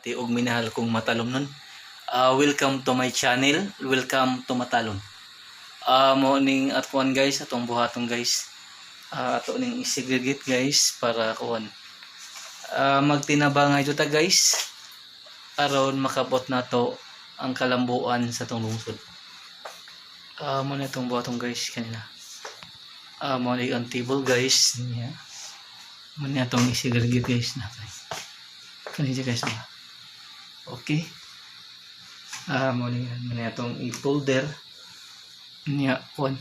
Ug minahal kong Matalomnon. Welcome to my channel. Welcome to Matalom. Mao ning at kuan, guys, atong buhaton, guys. Ato ning i-segregate, guys, para kuan. Magtinabangay ta, guys, aron makabot nato ang kalambuan sa atong lungsod. Mao na itong buhaton, guys, kanina. Mao ni ang table, guys, niya. Mao ni atong i-segregate, guys, na. Kani siya, guys. Ah. Okay. Mao ni atong i-folder niya kuan.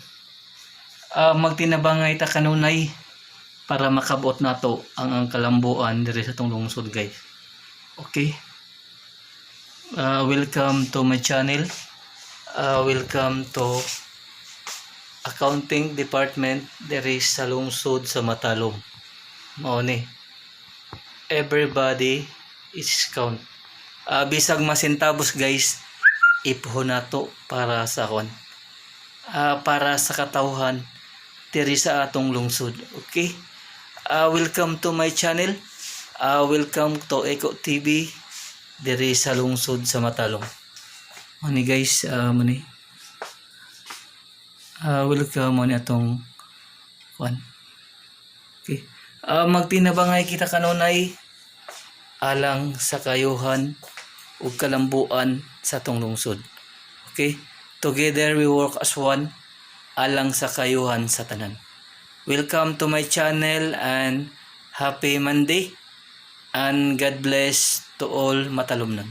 Magtinabangay ta kanunay para makabot nato ang kalambuan diri sa atong lungsod, guys. Okay. Welcome to my channel. Welcome to accounting department diri sa lungsod sa Matalom. Mao ni. Everybody is count. Bisag masentabos, guys, ipuhon nato para sa kuan. Para sa katawhan diri sa atong lungsod. Okay? Welcome to my channel. Welcome to Eco TV diri sa lungsod sa Matalom. Mao guys, mao ni. Welcome, mao ni atong kuan. Okay. Magtinabangay kita kanunay alang sa kayuhan ug kalambuan sa atong lungsod. Okay? Together we work as one alang sa kayuhan sa tanan. Welcome to my channel and happy Monday and God bless to all Matalomnon.